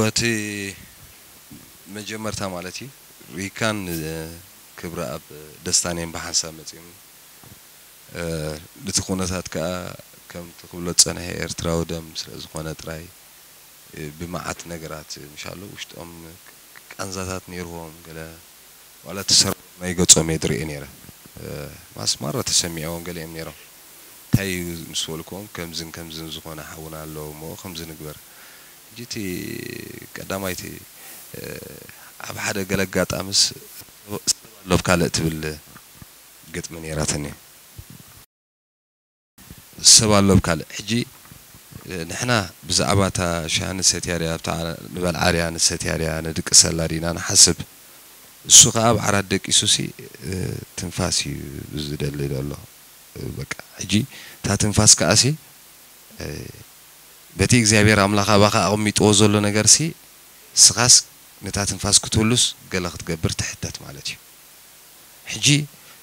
እቲ መጀመርታ ማለት እዩ ሪካን ክብረ ኣብ ደስታንዮም ብሓንሳብ መፂኦም። ነቲ ኩነታት ከዓ ከምቲ ክብሎ ዝፀንሐ ኤርትራዊ ደም ስለ ዝኾነ ጥራይ ብመዓት ነገራት ምሻሉ ውሽጦም ቃንዛታት ነይርዎም ገለ ዋላ ተሰርቦም ናይ ገጾም እየ ዝርኢ ነይረ። ማስማራ ተሰሚዕዎም ገሊኦም ነይሮም። እንታይ እዩ ምስ በልክዎም ከምዝን ከምዝን ዝኾነ ሓውና ኣሎ እሞ ከምዚ ንግበር። ሕጂ እቲ ቀዳማይቲ ኣብ ሓደ ገለ ኣጋጣምስ ሰብ ኣሎ ኣብ ካልእ ትብል ግጥሚ ነይራትኒ። ሰብ ኣሎ ኣብ ካልእ። ሕጂ ንሕና ብዛዕባ እታ ሻሂ ንሰትያ ድያ ኣብታ ንበልዓ ድያ ንሰትያ ድያ ንድቅሰላ ዲና ንሓስብ። እሱ ኸዓ ኣብ ዓራት ደቂሱሲ ትንፋስ እዩ ዝደሊ ዘሎ። በቃ ሕጂ እታ ትንፋስ ከዓሲ በቲ እግዚኣብሔር ኣምላኽ ኣባኻ ኣቐሚጥዎ ዘሎ ነገርሲ ንስኻስ ነታ ትንፋስ ክትህሉስ ገለ ክትገብር ትሕተት ማለት እዩ። ሕጂ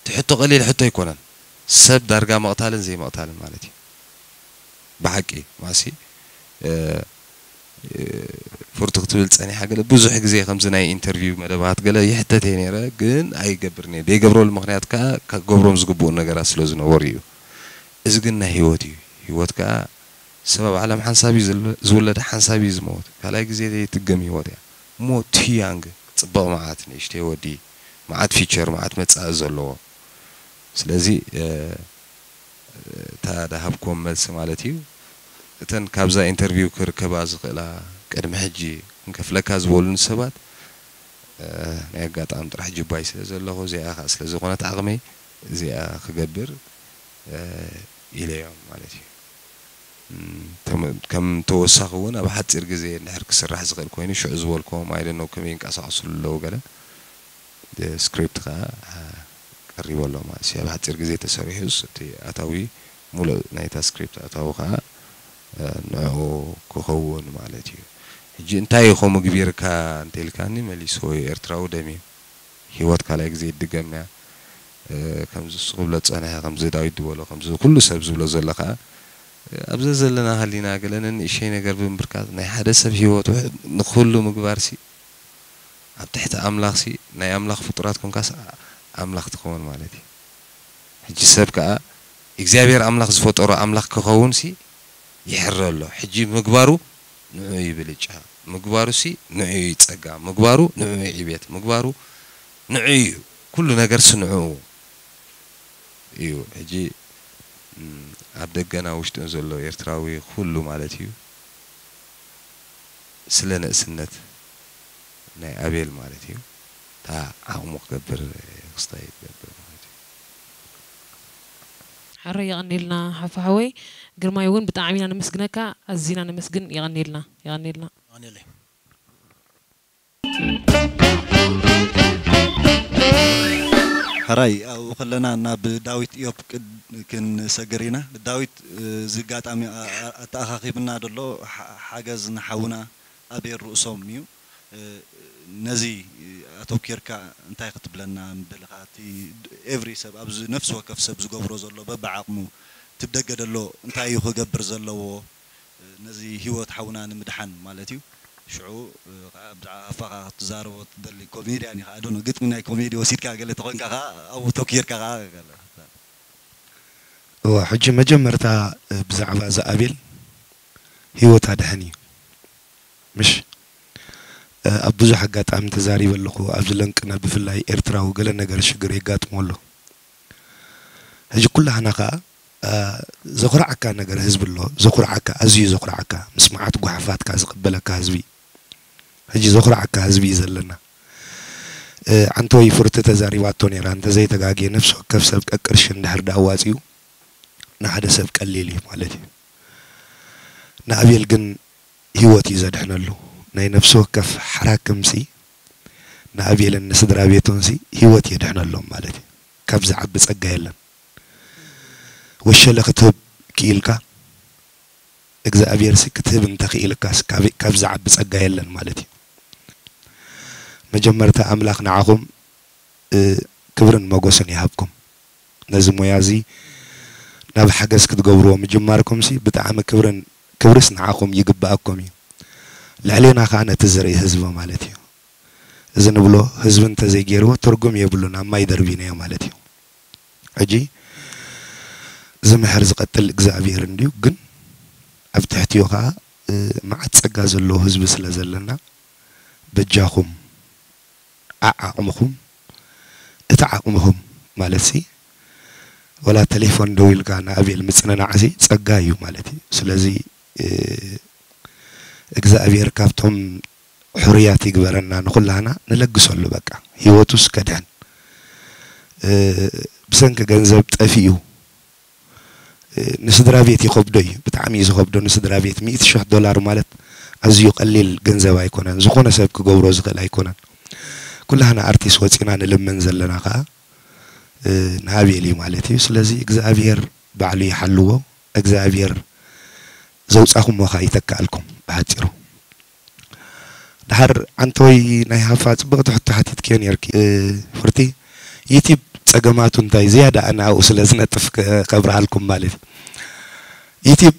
እቲ ሕቶ ቀሊል ሕቶ ኣይኮነን። ሰብ ዳርጋ ምቕታልን ዘይምቕታልን ማለት እዩ። ብሓቂ ማሲ ፍርቱ ክትብል ጸኒሓ ገለ ብዙሕ ግዜ ከምዚ ናይ ኢንተርቪው መደባት ገለ ይሕተት እየ ነይረ፣ ግን ኣይገብርን እየ። ዘይገብረሉ ምኽንያት ከኣ ክገብሮም ዝግብኡ ነገራት ስለ ዝነበሩ እዩ። እዚ ግን ናይ ህይወት እዩ። ህይወት ከኣ ሰብ ኣብ ዓለም ሓንሳብ እዩ ዝለ- ዝውለድ፣ ሓንሳብ እዩ ዝመውት። ካልኣይ ግዜ ዘይትገም ህይወት እያ። እሞ ቱ ያንግ ጽብቕ መዓት ንእሽተይ ወዲ መዓት ፊቸር መዓት መጻኢ ዘለዎ። ስለዚ እታ ዳሃብኩም መልሲ ማለት እዩ እተን ካብዛ ኢንተርቪው ክርከባ ዝኽእላ ቅድሚ ሕጂ ክንከፍለካ ዝበሉኒ ሰባት ናይ ኣጋጣሚ ጥራሕ ጅባይ ስለ ዘለኹ እዚኣ ከዓ ስለ ዝኾነት ዓቕመይ እዚኣ ክገብር ኢለዮም ማለት እዩ። ከም ተወሳኺ እውን ኣብ ሓፂር ግዜ እንድሕር ክስራሕ ዝኽእል ኮይኑ ሽዑ ዝበልክዎም ኣይደነው ከመይ ይንቀሳቐስሉ ኣለዉ ገለ ስክሪፕት ከዓ ቀሪቡ ኣሎ ማለት እዩ። ኣብ ሓፂር ግዜ ተሰሪሑስ እቲ ኣታዊ ሙሉእ ናይታ ስክሪፕት ኣታዊ ከዓ ንዕኡ ክኸውን ማለት እዩ። ሕጂ እንታይ እዩ ከምኡ ግቢርካ እንተኢልካኒ መሊስዎ እዩ ኤርትራዊ ደም እዩ። ህይወት ካልኣይ ግዜ ይድገም እያ። ከምዚ እሱ ክብሎ ዝፀንሐ ከምዚ ዳዊት ዝበሎ ከምዚ ኩሉ ሰብ ዝብሎ ዘሎ ከዓ ኣብዘ ዘለና ሃሊና ገለ ነንእሸይ ነገር ብምብርካት ናይ ሓደ ሰብ ህይወት ንኩሉ ምግባርሲ ኣብ ትሕቲ ኣምላኽሲ ናይ ኣምላኽ ፍጡራት ኮንካስ ኣምላኽ ትኸውን ማለት እዩ። ሕጂ ሰብ ከዓ እግዚኣብሔር ኣምላኽ ዝፈጠሮ ኣምላኽ ክኸውንሲ ይሕረ ኣሎ። ሕጂ ምግባሩ ንዑ ይብልጫ፣ ምግባሩሲ ንዑ ይጸጋ፣ ምግባሩ ንዑ ይዕቤት፣ ምግባሩ ንዑ እዩ። ኩሉ ነገርሲ ንዑ እዩ። ሕጂ ኣብ ደገና ውሽጥን ዘሎ ኤርትራዊ ኩሉ ማለት እዩ ስለ ንእስነት ናይ ኣቤል ማለት እዩ እታ ዓቕሙ ክገብር ክስታይ ክገብር ማለት እዩ። ሕራይ የቐንየልና ሓፉ ሓወይ። ግርማይ እውን ብጣዕሚ ኢና ነመስግነካ፣ ኣዚና ነመስግን። የቐንየልና የቐንየልና። ሕራይ ኣብኡ ከለና ናብ ዳዊት ኢዮብ ክንሰግር ኢና። ዳዊት እዚ ኣጋጣሚ ኣተኣኻኺብና ዘሎ ሓገዝ ንሓውና ኣቤል ርእሶም እዩ። ነዚ ኣተኪርካ እንታይ ክትብለና ምደለኻ? እቲ every ሰብ ኣብዚ ነፍሲ ወከፍ ሰብ ዝገብሮ ዘሎ በብዓቕሙ እቲ ብደገ ዘሎ እንታይ እዩ ክገብር ዘለዎ ነዚ ሂወት ሓውና ንምድሓን ማለት እዩ። ሽዑ ከዓ ብዛዕባ ኣፋኻ ክትዛረቦ ትደሊ ኮሜድያን ኢኻ ኣዶኖ ግጥሚ ናይ ኮሜዲ ወሲድካ ገለ ተኾንካ ከዓ ኣብኡ ተኪርካ ከዓ ገለ ክትዛረብ። እወ ሕጂ መጀመርታ ብዛዕባ እዚ ኣቤል ሂወት ኣድሕን እዩ ምሽ ኣብ ብዙሕ ኣጋጣሚ ተዛሪበ ኣለኹ ኣብዚ ለንቅነ ብፍላይ ኤርትራዊ ገለ ነገር ሽግር የጋጥሞ ኣሎ ሕጂ ኩላህና ከዓ ዘኹርዓካ ነገር ህዝቢ ኣሎ ዘኹርዓካ ኣዝዩ ዘኹርዓካ ምስ መዓት ጓሓፋትካ ዝቕበለካ ህዝቢ ሕጂ ዘኹርዓካ ህዝቢ እዩ ዘለና ዓንተወይ ፍርቲ ተዛሪባቶ ነይራ እንተዘይተጋግየ ነፍሲ ወከፍ ሰብ ቀቅርሺ እንድሕር ዳኣዋፂኡ ንሓደ ሰብ ቀሊል እዩ ማለት እዩ ንኣቤል ግን ህይወት እዩ ዘድሕነሉ ናይ ነፍሲ ወከፍ ሓራክምሲ ንኣቤልን ንስድራ ቤቱንሲ ህይወት የድሕነሎም ማለት እዩ ካብ ዝዓቢ ፀጋ የለን ወሸለ ክትህብ ክኢልካ እግዚኣብሔር ሲ ክትህብ እንተኽኢልካስ ካብ ዝዓቢ ጸጋ የለን ማለት እዩ። መጀመርታ ኣምላኽ ንዓኹም ክብርን ሞጎስን ይሃብኩም። ነዚ ሞያ እዚ ናብ ሓገዝ ክትገብርዎ ምጅማርኩም ሲ ብጣዕሚ ክብርን ክብርስ ንዓኹም ይግብኣኩም እዩ። ልዕሌና ከዓ ነቲ ዝርኢ ህዝቢ ማለት እዩ። እዚ ንብሎ ህዝቢ እንተዘይገይርዎ ትርጉም የብሉን፣ ኣብ ማይ ደርቢናዮ ማለት እዩ። ሕጂ ዝምሕር ዝቐጥል እግዚኣብሔር እንድዩ፣ ግን ኣብ ትሕቲኡ ከዓ፣ እ፣ መዓት ጸጋ ዘለዎ ህዝቢ ስለ ዘለና፣ በጃኹም ዓዓቕምኹም፣ እቲ ዓቕምኹም ማለት ሲ፣ ወላ ቴሌፎን ደዊልካ ንኣቤል ምጽንናዕ ሲ ጸጋ እዩ ማለት እዩ። ስለዚ፣ እ፣ እግዚኣብሔር ካብቶም ሕሩያት ይግበረና፣ ንኹላህና ንለግሰሉ በቃ። ህይወቱስ ከድሕን፣ እ፣ ብሰንኪ ገንዘብ ጠፊኡ፣ እ፣ ንስድራ ቤት ይኸብዶ እዩ፣ ብጣዕሚ እዩ ዝኸብዶ ንስድራ ቤት። ሚእቲ ሽሕ ዶላር ማለት ኣዝዩ ቀሊል ገንዘብ ኣይኮነን፣ ዝኾነ ሰብ ክገብሮ ዝኽእል ኣይኮነን። ኩላህና ኣርቲስት ወጺና ንልምን ዘለና ኸኣ፣ እ፣ ንኣቤል እዩ ማለት እዩ። ስለዚ እግዚኣብሔር ባዕሉ ይሓልዎ፣ እግዚኣብሔር ዘውጻኹሞ ኸኣ ይተክኣልኩም ብሓጺሩ። ድሓር ዓንተወይ ናይ ሃፋ ጽብቕቲ ሕቶ ሓቲትክዮ ነይርኪ፣ እ፣ ፍርቲ። ዩቲብ ጸገማቱ እንታይ ዝያዳ ኣነ ኣብኡ ስለ ዝነጥፍ ከ-፣ ከብርሃልኩም ማለት እዩ። ዩቲብ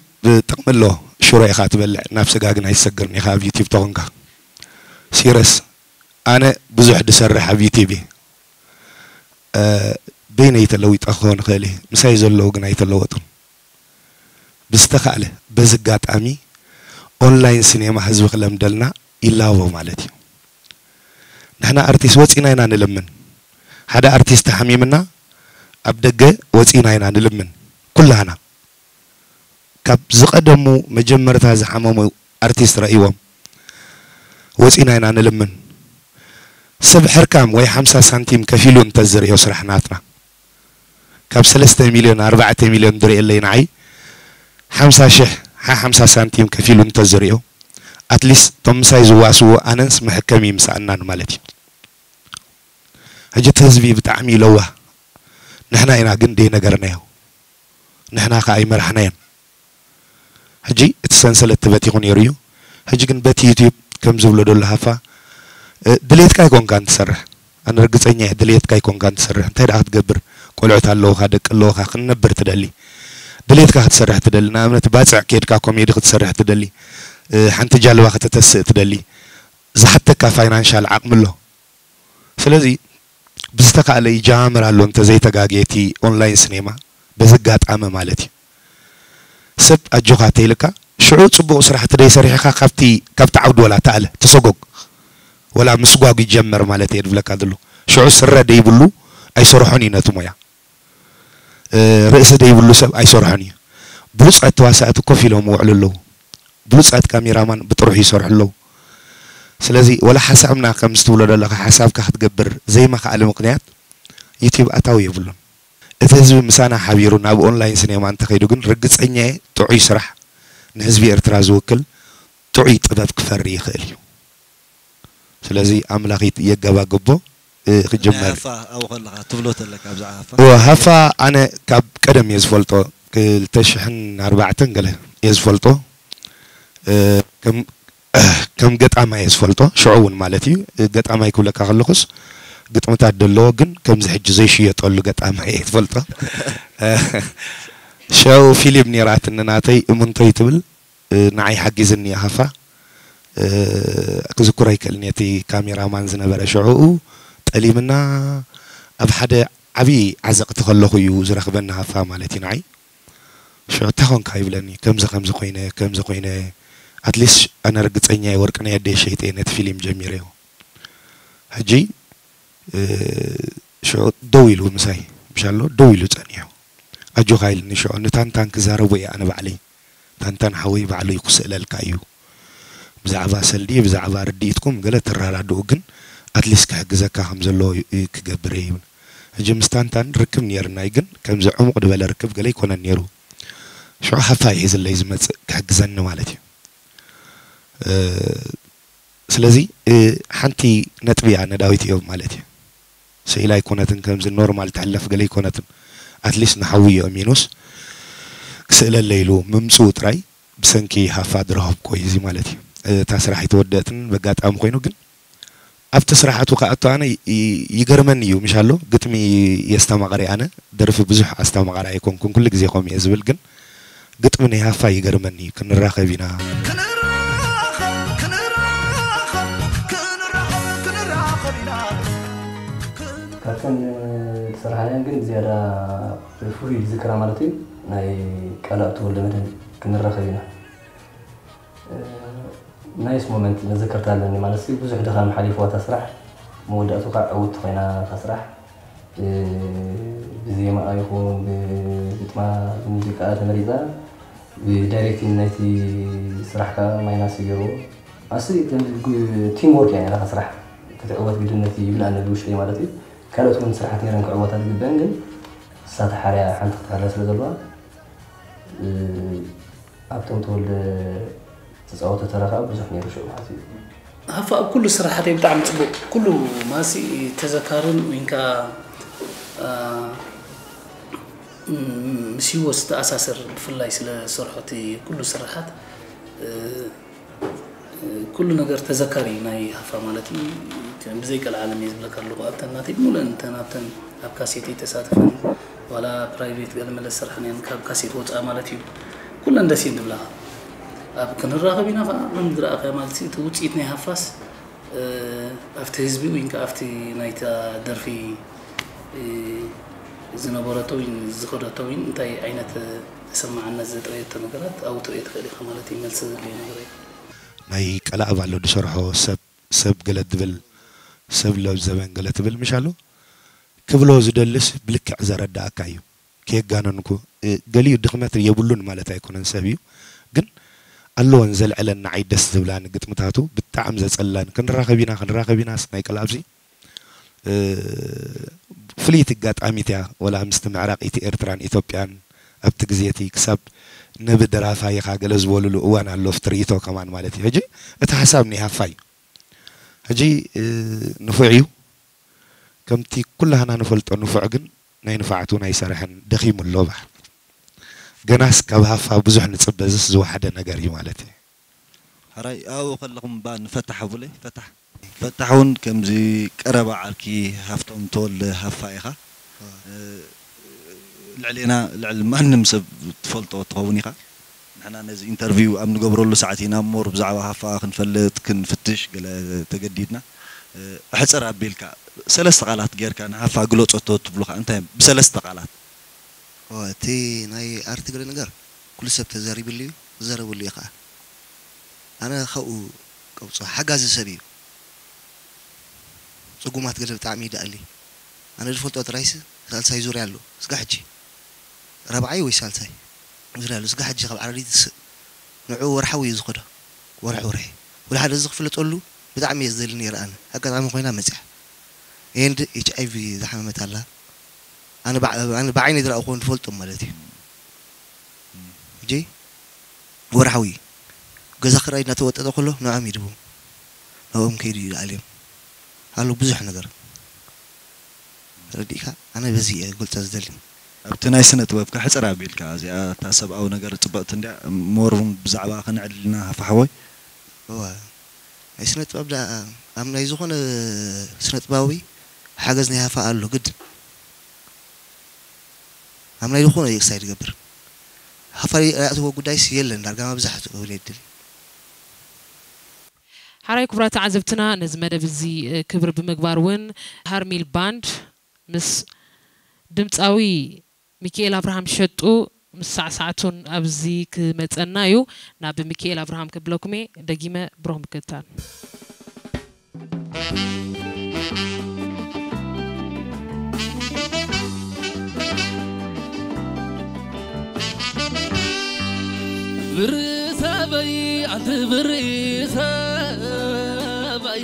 ጥቕሚ ኣሎ፣ ሽሮ ኢኻ ትበልዕ፣ ናብ ስጋ ግን ኣይትሰግርን ኢኻ ኣብ ዩቲብ ተኾንካ። ሲረስ፣ ኣነ ብዙሕ ድሰርሕ ኣብ ዩቲብ እየ። እ፣ በይነይ ተለዊጠ ክኸውን እኽእል እየ፣ ምሳይ ዘለዉ ግን ኣይተለወጡን። ብዝተኻእለ በዚ ኣጋጣሚ ኦንላይን ሲኔማ ህዝቢ ክለምደልና ይላቦ ማለት እዩ። ንሕና ኣርቲስት ወጺና ኢና ንልምን። ሓደ ኣርቲስት ተሓሚምና ኣብ ደገ ወጺና ኢና ንልምን። ኩላህና ካብ ዝቐደሙ መጀመርታ ዝሓመሙ ኣርቲስት ረእይዎም ወጺና ኢና ንልምን። ሰብ ሕርካም ወይ ሓምሳ ሳንቲም ከፊሉ እንተዝርእዮ ስራሕ ናትና፣ ካብ ሰለስተ ሚልዮን ኣርባዕተ ሚልዮን ዝርእየለይ ንዓይ ሓምሳ ሽሕ ሓ ሓምሳ ሳንቲም ከፊሉ እንተዝርእዮ፣ ኣትሊስት እቶም ምሳይ ዝዋስዎ ኣነንስ መሐከሚ ምሰኣናን ማለት እዩ። ሕጂ እቲ ህዝቢ ብጣዕሚ እዩ ለዋህ። ንሕና ኢና ግን ደይነገርናዮ። ንሕና ከኣ ኣይመራሕናዮን። ሕጂ እቲ ሰንሰለት ተበቲኹ ነይሩ እዩ። ሕጂ ግን በቲ ዩቲዩብ ከም ዝብሎ ደሎ ሃፋ፣ እ፣ ድሌትካ ኣይኮንካን ትሰርሕ። ኣነ ርግጸኛ እየ፣ ድሌትካ ኣይኮንካን ትሰርሕ። እንታይ ደኣ ክትገብር? ቆልዑት ኣለዉኻ፣ ደቂ ኣለዉኻ፣ ክንነብር ትደሊ። ድሌትካ ክትሰርሕ ትደሊ። ንኣብነት ባጽዕ ከይድካ ኮሜዲ ክትሰርሕ ትደሊ። እ፣ ሓንቲ ጃልባ ከተተስእ ትደሊ። ዝሓተካ ፋይናንሻል ዓቕሚ ኣሎ። ስለዚ ብዝተኻእለ ይጀማምር ኣሎ እንተዘይተጋግየ እቲ ኦንላይን ሲኔማ በዚ ኣጋጣሚ ማለት እዩ። ሰብ ኣጆኻ ተይልካ ሽዑ ጽቡቕ ስራሕ ተደይ ሰሪሕኻ ካብቲ፣ ካብቲ ዓውዲ ወላ ተኣለ ተሰጎግ ወላ ምስጓግ ይጀመር ማለት እየ ድብለካ ዘሎ። ሽዑ ስረ ደይብሉ ኣይሰርሖን እዩ ነቲ ሞያ። እ፣ ርእሲ ደይብሉ ሰብ ኣይሰርሖን እዩ። ብሉጻት ተዋሳእቲ ኮፍ ኢሎም ይውዕሉ ኣለዉ። ብሉጻት ካሜራማን ብጥሩሑ ይሰርሑ ኣለዉ። ስለዚ ወላ ሓሳብና ከምዚ ትብሎ ዘለኻ ሓሳብካ ክትገብር ዘይምኽኣል ምኽንያት ዩቲዩብ ኣታዊ የብሉን። እቲ ህዝቢ ምሳና ሓቢሩ ናብ ኦንላይን ሲኔማ እንተኸይዱ ግን ርግጸኛ እየ ጥዑይ ስራሕ ንህዝቢ ኤርትራ ዝውክል ጥዑይ ጥበብ ክፈሪ ይኽእል እዩ። ስለዚ ኣምላኽ ይት-፣ የገባግቦ፣ እ፣ ክጅመር። ናይ ሃፋ ኣብኡ ከለኻ ትብሎ ተለካ ብዛዕባ ሃፋ? እወ፣ ሃፋ ኣነ ካብ ቀደም እየ ዝፈልጦ፣ ክልተ ሽሕን ኣርባዕተን ገለ እየ ዝፈልጦ። እ፣ ከም፣ ከም ገጣማይ እየ ዝፈልጦ፣ ሽዑ እውን ማለት እዩ። እ፣ ገጣማይ ክብለካ ከለኹስ ግጥምታት ደለዎ፣ ግን ከምዚ ሕጂ ዘይሽየጠሉ ገጣማይ እየ ዝፈልጦ። እ፣ ሽዑ ፊልም ነይራትኒ ናተይ እሙንቶይ ትብል፣ እ፣ ንዓይ ሓጊዝኒ እያ ሃፋ። እ፣ ክዝክሮ ኣይክእልን እየ፣ እቲ ካሜራማን ዝነበረ ሽዑኡ ጠሊምና ኣብ ሓደ ዓብዪ ዓዘቕቲ ከለኹ እዩ ዝረኽበኒ ሃፋ ማለት እዩ ንዓይ። ሽዑ እንታይ ኾንካ ይብለኒ፣ ከምዚ ከምዚ ኮይነ፣ ከምዚ ኮይነ፣ ኣትሊስት ኣነ ርግጸኛ እየ ወርቅነህ ኣደይ ሸይጠ እየ ነቲ ፊልም ጀሚረዮ። ሕጂ፣ እ፣ ሽዑ ደው ኢሉ ምሳይ፣ ምሻሎ ደው ኢሉ ጸኒሑ። ኣጆኻ ኢልኒ ሽዑ፣ ንታንታን ክዛረቦ እየ ኣነ ባዕለይ። ታንታን ሓወይ ባዕሉ ክስእለልካ እዩ። ብዛዕባ ሰልዲ፣ ብዛዕባ ርድኢትኩም ገለ ትረዳድኡ፣ ግን ኣትሊስት ክሕግዘካ ከም ዘለዎ ዩ-፣ ዩ-፣ ክገብር እየ ይብል። ሕጂ ምስ ታንታን ርክብ ነይርና እዩ፣ ግን ከምዚ ዕሙቕ ዝበለ ርክብ ገለ ኣይኮነን ነይሩ። ሽዑ ሃፋ እዩ ሒዝለይ ዝመጽእ ክሕግዘኒ ማለት እዩ። እ፣ ስለዚ፣ እ፣ ሓንቲ ነጥቢ እያ ንዳዊት እዮብ ማለት እዩ። ስኢላ ኣይኮነትን፣ ከምዚ ኖርማል ትሕለፍ ገለ ኣይኮነትን። ኣትሊስት ንሓዊ እዮብ ሚኑስ ክስእለለ ኢሉ ምምጽኡ ጥራይ ብሰንኪ ሃፋ ዝረኸብኮ እዩ እዚ ማለት እዩ። እታ ስራሕ ኣይተወደእትን፣ በጋጣሚ ኮይኑ ግን ኣብቲ ስራሕ ኣትዩ ክኣቱ ኣነ ይ-፣ ይ-፣ ይገርመኒ እዩ። ምሽ ኣሎ ግጥሚ የስተማቕር ኣነ፣ ደርፊ ብዙሕ ኣስተማቓሪ ኣይኮንኩን፣ ኩሉ ግዜ ከምኡ እየ ዝብል፣ ግን ግጥሚ ናይ ሃፋ ይገርመኒ እዩ። ክንራኸብ ኢና። ክንራኸብ፣ ክንራኸብ። ካብተን ዝሰራሕናየን ግን ብዝያዳ ፍሉይ ዝዝክራ ማለት እዩ ናይ ቀላብ ተወልደ መድህን ክንራኸብ ኢና። ናይስ ሞመንት መዘከርታ ኣለኒ ማለት እዩ። ብዙሕ ድኻም ሓሊፍዋ እታ ስራሕ፣ መወዳእቱ ከዓ ዕውት ኮይና እታ ስራሕ። ብዜማኣ ይኹን ብግጥማ ብሙዚቃ ተመሪፃ፣ ብዳይሬክቲንግ ናይቲ ስራሕ ከዓ ማይናስ ይገርዎ። ኣስ ቲም ወርክ እያ ነታ ስራሕ ክትዕወት ግድነት ይብልኣኒ ብውሽጠይ ማለት እዩ። ካልኦት እውን ስራሓት ነይረን ክዕወታ ዝግበአን ግን እሳ ተሓርያ ሓንቲ ክትሕረ ስለ ዘለዋ ኣብቶም ተወልደ ዝፃወቶ ተራ ከዓ ብዙሕ ነይሩ ሽዑ ማለት እዩ። ሃፋ ኣብ ኩሉ ስራሓተይ ብጣዕሚ ፅቡቅ ኩሉ ማሲ ተዘካርን ወይንካ ምስ ህይወት ዝተኣሳሰር ብፍላይ ስለ ዝሰርሖ እቲ ኩሉ ስራሓት ኩሉ ነገር ተዘካሪ ናይ ሃፋ ማለት እዩ። ብዘይ ቀልዓለም እየ ዝብለካ ኣለኹ ኣብተን ናተይ ሙሉእን እተን ኣብተን ኣብ ካሴተይ ተሳትፈን ዋላ ፕራይቬት ገለ መለ ዝሰርሐን እየን ካብ ካሴት ወፃእ ማለት እዩ። ኩለን ደስ እየን ዝብላኻ። ኣብ ክንራኸብ ኢና ከዓ ከም ዝረኣኻዮ ማለት እቲ ውፅኢት ናይ ሃፋስ ኣብቲ ህዝቢ ወይ ከዓ ኣብቲ ናይታ ደርፊ ዝነበረቶ ወይ ዝኸደቶ ወይ እንታይ ዓይነት ተሰማዕነት ዘጥረየቶ ነገራት ኣብኡ ትርኢ ትኽእል ኢኻ ማለት እዩ። መልሲ ዘድልዮ ነገር እዩ። ናይ ቀላእባ ኣሎ ዝሰርሖ ሰብ ሰብ ገለ ትብል ሰብ ለብዘበን ገለ ትብል ምሽ ኣሎ ክብሎ ዝደልስ ብልክዕ ዘረዳእካ እዩ። ከየጋነንኩ ገሊኡ ድኽመት የብሉን ማለት ኣይኮነን ሰብ እዩ ግን ኣለወን ዘልዐለን ንዓይ ደስ ዝብላኒ ግጥምታቱ ብጣዕሚ ዘጸላን ክንራኸብ ኢና ክንራኸብ ኢናስ ናይ ቀላብዚ ፍልይቲ ኣጋጣሚት እያ ወላ ምስቲ ምዕራቕ ኢቲ ኤርትራን ኢትዮጵያን ኣብቲ ግዜ እቲ ክሳብ ነቢ ደራፋይኻ ገለ ዝበሉሉ እዋን ኣሎ ኣብቲ ርእይቶ ከማን ማለት እዩ ሕጂ እቲ ሓሳብ ናይ ሃፋይ ሕጂ ንፉዕ እዩ ከምቲ ኩላህና ንፈልጦ ንፉዕ ግን ናይ ንፋዓት እውን ኣይሰርሐን ደኺሙ ኣሎ በሃል ገናስ ካብ ሃፋ ብዙሕ ንፅበዝስ ዝወሓደ ነገር እዩ ማለት እዩ ሕራይ ኣብኡ ከለኹም እባ ንፈታሕ ኣብለይ ፈታሕ ፈታሕ እውን ከምዚ ቀረባ ዓርኪ ሃፍቶም ተወልደ ሃፋ ኢኻ ልዕሌና ልዕሊ ማንም ሰብ ትፈልጦ ትኸውን ኢኻ ንሕና ነዚ ኢንተርቪው ኣብ ንገብረሉ ሰዓት ኢና ሞር ብዛዕባ ሃፋ ክንፈልጥ ክንፍትሽ ገለ ተገዲድና ኣሕፅር ኣቢልካ ሰለስተ ቃላት ጌርካ ንሃፋ ግለፆቶ ትብሉ ከዓ እንታይ እዮም ብሰለስተ ቃላት እቲ ናይ ኣርት ገለ ነገር ኩሉ ሰብ ተዛሪብሉ እዩ ዝዘረብሉ እዩ ከዓ ኣነ ካብኡ ቀብፆ ሓጋዚ ሰብ እዩ ፅጉማት ገለ ብጣዕሚ ይደኣሊ ኣነ ዝፈልጦ ጥራይስ ሳልሳይ ዙርያ ኣሎ ስጋ ሕጂ ራብዓይ ወይ ሳልሳይ ዙርያ ኣሎ ስጋ ሕጂ ካብ ዓረዲት ዝስእ ንዑ ወርሓዊ እዩ ዝኸዶ ወርሒ ወርሒ ወላ ሓደ እዚ ክፍለጠሉ ብጣዕሚ እየ ዝደሊ ነይረ ኣነ ኣጋጣሚ ኮይና መፅያ ኤንድ ኤች ኣይ ቪ ዝሓመመት ኣላ ኣነ ብዓይነይ ዝረኣኹ ዝፈልጦም ማለት እዩ ሕጂ ወርሓዊ ገዛ ክራይ እናተወጠጠ ከሎ ንዕኦም ይድቡ ናብኦም ከይዱ ይለኣልዮም ኣሎ ብዙሕ ነገር ተረዲእካ ኣነ በዚ እየ ክገልፆ ዝደሊ ኣብቲ ናይ ስነ ጥበብካ ሕፅር ኣቢልካ እዚኣ እታ ሰብኣዊ ነገር ፅብቕቲ እንድያ ሞር እውን ብዛዕባ ከነዕልልና ሃፋሕቦይ እዋ ናይ ስነ ጥበብ ደኣ ኣብ ናይ ዝኾነ ስነ ጥበባዊ ሓገዝ ናይ ሃፋ ኣሎ ግድን ኣብ ናይ ዝኾነ ኤክሳይድ ይገብር ሃፋ ኣእትዎ ጉዳይስ የለን ዳርጋ መብዛሕትኡ ክብል የድሊ ሓራይ ክቡራት ተዓዘብትና ነዚ መደብ እዚ ክብሪ ብምግባር እውን ሃርሚል ባንድ ምስ ድምፃዊ ሚኪኤል ኣብርሃም ሸጡ ምስ ሳዕሳዕቱን ኣብዚ ክመፀና እዩ ናብ ሚኪኤል ኣብርሃም ክብለኩሜ ደጊመ ብሩኽ ምክትታል ብሪ ሰበይ ኣንቲ ብሪ ሰበይ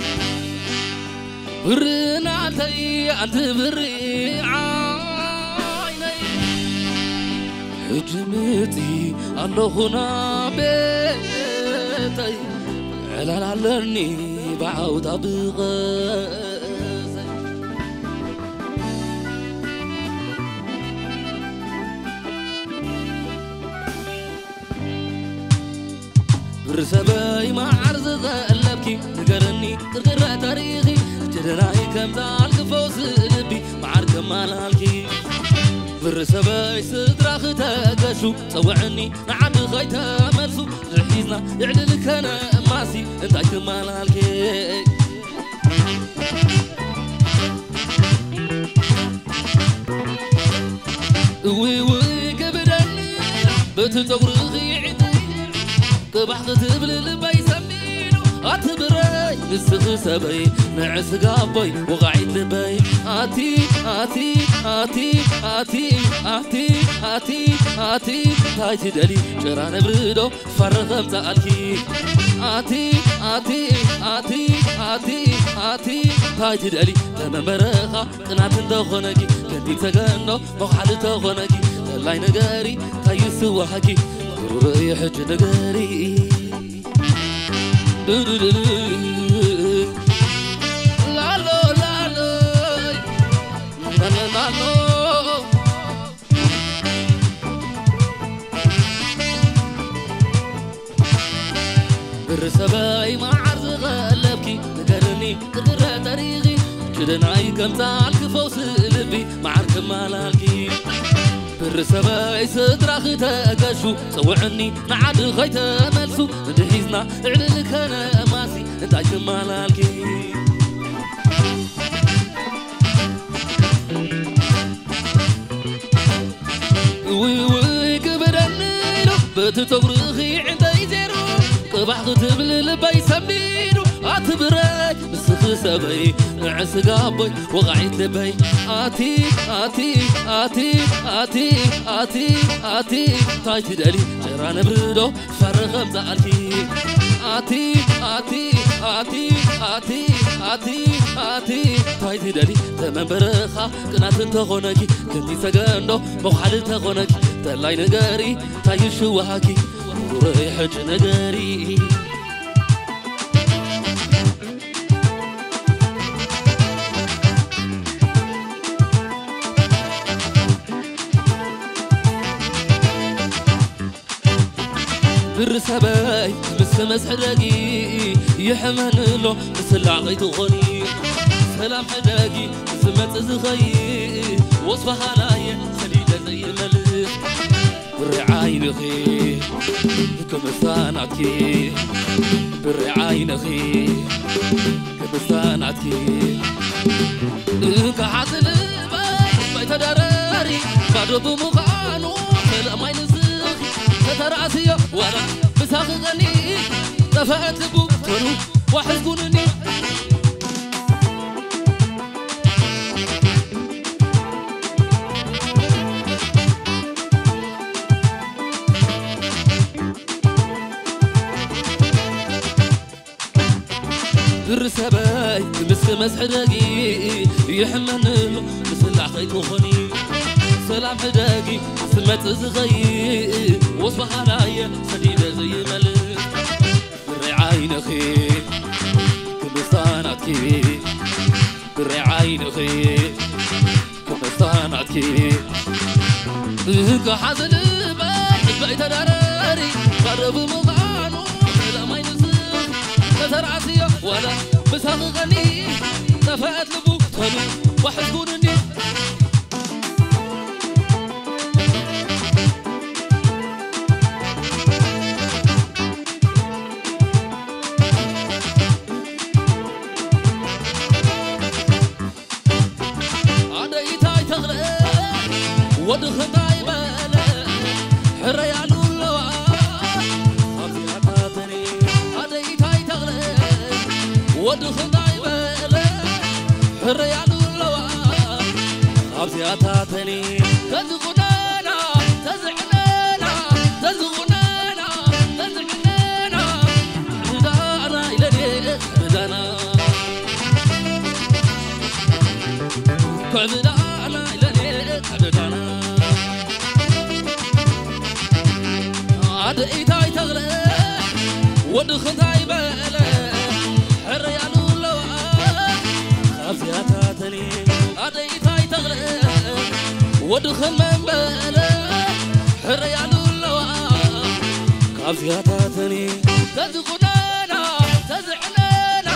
ብሪ ናተይ ኣንቲ ብሪ ዓይነይ ሕጂ ምፂ ኣለኹና ቤተይ ዕላል ኣለኒ ብዓውታ ብቐሰይ ብርሰበይ መዓር ዝቐለብኪ ንገርኒ ጥርጥረ ታሪኺ ጀደናይ ከምዛ ኣልክፈውስ ልቢ መዓር ከማላልኪ ብርሰበይ ስድራ ክተገሹ ጸውዕኒ ንዓዲ ኸይተመልሱ ዝሒዝና ይዕልልከነ እማሲ እንታይ ትማላልኪ እውይ እውይ ክብደኒ በቲ ጸጉርኺ ዕንተይ ቅባሕ ክትብሊ ልበይ ሰሚኑ ኣቲ ብረይ ንስኺ ሰበይ ንዕ ስጋ ኣቦይ ወቓዒት ልበይ ኣቲ ኣቲ ኣቲ ኣቲ ኣቲ ኣቲ ኣቲ ኣቲ ታይ ትደሊ ጭራ ነብርዶ ፋረ ከምጻኣልኪ ኣቲ ኣቲ ኣቲ ኣቲ ኣቲ ታይ ትደሊ ተመንበረኻ ቅናት እንተኾነኪ ከንዲ ተገኖ መኽሓል ተኾነኪ ተላይ ነገሪ ታይ ይስዋሓኪ ሩረይ ሕጂ ነገሪ ላሎ ላሎ ላሎ ብሪ ሰበይ መዓር ዝቐለብኪ ንገርኒ ጥርጥረ ጠሪኺ ጭደናይ ከምፃልኪ ፈውሲ ልቢ መዓር ከማላልኪ ብሪ ሰበይ ስድራኺ ተገሹ ፀውዕኒ ንዓዲ ኸይተመልሱ እንድሒዝና እዕልል ከነማሲ እንታይ ትማላልኪ ውይ ውይ ክብደኒ ኢሉ በቲ ጸጉርኺ ዕንተይ ዜሩ ቅባሕ ክትብል ልበይ ሰሚዱ ኣቲ ብረይ ንስኺ ሰበይ ንዕ ስጋ ኣቦይ ወቓዒት ልበይ ኣቲ ኣቲ ኣቲ ኣቲ ኣቲ ኣቲ ታይ ትደሊ ጭራ ነብርዶ ፋረ ከምዛኣልኪ ኣቲ ኣቲ ኣቲ ኣቲ ኣቲ ኣቲ ታይ ትደሊ ተመንበረኻ ቅናት እንተኾነኪ ክንዲ ሰገንዶ መኹሓል እንተኾነኪ ተላይ ንገሪ ታይ ይሽውሃኪ ኑረይ ሕጂ ንገሪ ብሪ ሰበይ ምስ መስሕደጊ ይሕመኒ ኣሎ ምስላዕ ከይትኾኒ ሰላም ሕደጊ ዝመጽእ ዝኸይድ ወስባሃላየ ሰዲደ ዘይመልስ ብሪ ዓይንኺ ክምሳናትኪ ብሪ ዓይንኺ ክምሳናትኪ እንካ ሓዚ ልበይ ባይተደረሪ ባዶ ብምዃኑ ሰላማይ ንስኺ ተተራእስዮ ዋላ ምሳኺ ቀኒ ጠፈአት ልቡ ተሩ ዋሕዝ ኩኑኒ ብሪ ሰበይ ምስ መስሕደጊ ይሕመኒ ኣሎ ምስላዕ ከይትኾኒ ሰላም ሕደጊ ስመጽእ ዝኸይድ ወስበሃላየ ሰዲደ ዘይመልስ ብሪ ዓይንኺ ክምሳናትኪ ብሪ ዓይንኺ ክምሳናትኪ እንካ ሓዘን በይ በይ ተዳረሪ ባዶ ብምዃኑ ሰላማይ ንስኺ ተተራእስዮ ዋላ ምሳኺ ቀኒ ጠፈአት ልቡ ተሉ ዋሕዝ ኩኑኒ ኣደይ እንታይ ተኽለ ወዲ ኽንታይ በለ ሕረያሉ ኣለዋ ኣብዚኣታተኒ ኣደይ እንታይ ተኽለ ወዲ ኽንታይ በለ ሕረያሉ ኣለዋ ኣብዚኣታተኒ ተዝቑነና ተዝዕነና ተዝቑነና ተዝዕነና ዳና ኢለኔ ዳና ክዕብዳና ኢለኔ ክዕብዳና ኣደ ኢታይ ተኽለ ወዲ ኽንታይ በለ ሕረያሉ ኣለዋ ካብዚኣታተኒ ኣደ ኢታይ ተኽለ ወዲ ኽመን በለ ሕረያሉ ኣለዋ ካብዚኣታተኒ ተዝቑነና ተዝዕነና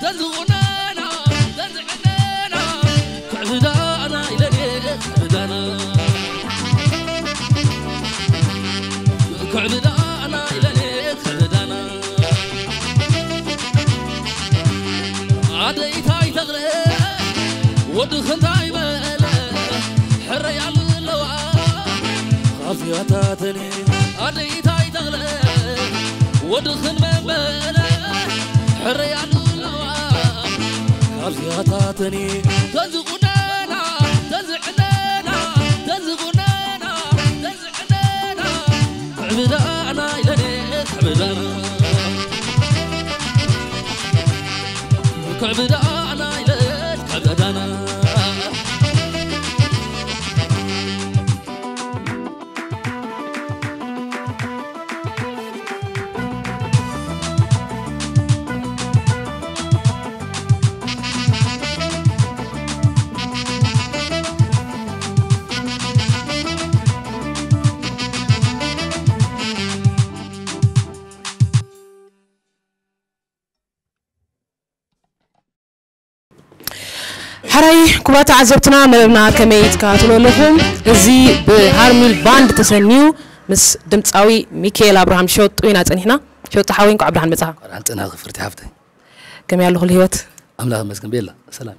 ተዝቑነና ተዝዕነና ክዕብዳና ኢለኔ ክዕብዳና ክዕብዳና ኢለኔ ክዕብዳና ኣደይ ታይ ተኽለ ወዲ ኽንታይ በለ ሕረያሉ ኣለዋ ኣዚያታተኒ ኣደይታይ ተኽለ ወድኽን መንበረ ሕረያ ኣለዋ። ኣዚያታተኒ ተዝቑነና ተዝዕነና ተዝቑነና ተዝዕነና ክዕብዳና ኢለኔ ክዕብዳና ክዕብዳና ኢለኔ ክዕብዳና። ሕራይ ክቡራት ተዓዘብትና መደብና ከመይ ትከታተሉ ኣለኹም? እዚ ብሃርሚል ባንድ ተሰንዩ ምስ ድምፃዊ ሚካኤል ኣብርሃም ሸጡ ኢና ፀኒሕና። ሸጡ ሓወይ እንኳዕ ብደሓን መፃኻ። እንኳዕ ደሓን ፀናኺ ፍርቲ ሓፍተይ። ከመይ ኣሎ ኩሉ ህይወት? ኣምላኽ ይመስገን ቤላ ሰላም።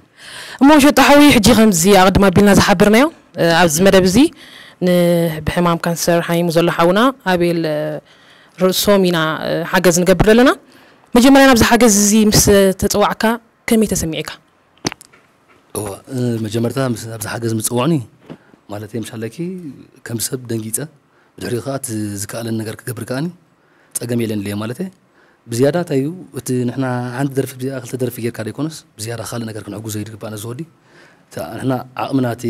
እሞ ሸጡ ሓወይ ሕጂ ከምዚ ኣቐድም ኣቢልና ዝሓበርናዮ ኣብዚ መደብ እዚ ብሕማም ካንሰር ሓሚሙ ዘሎ ሓውና ኣቤል ርእሶም ኢና ሓገዝ ንገብር ዘለና። መጀመርያ ናብዚ ሓገዝ እዚ ምስ ተፀዋዕካ ከመይ ተሰሚዕካ? እዋ መጀመርታ ኣብዚ ሓገዝ ምፅውዕኒ ማለት ምሻለኪ ከም ሰብ ደንጊፀ ብድሕሪኡ ከዓ እቲ ዝከኣለን ነገር ክገብር ከኣኒ ፀገም የለን ኢለ ማለት ብዝያዳ እንታይ እዩ እቲ ንሕና ሓንቲ ደርፊ ብዚኣ ክልተ ደርፊ ጌርካ ዘይኮነስ ብዝያዳ ካልእ ነገር ክንሕጉዞ እዩ ዝግባእና ዝወዲ ንሕና ዓቕምና እቲ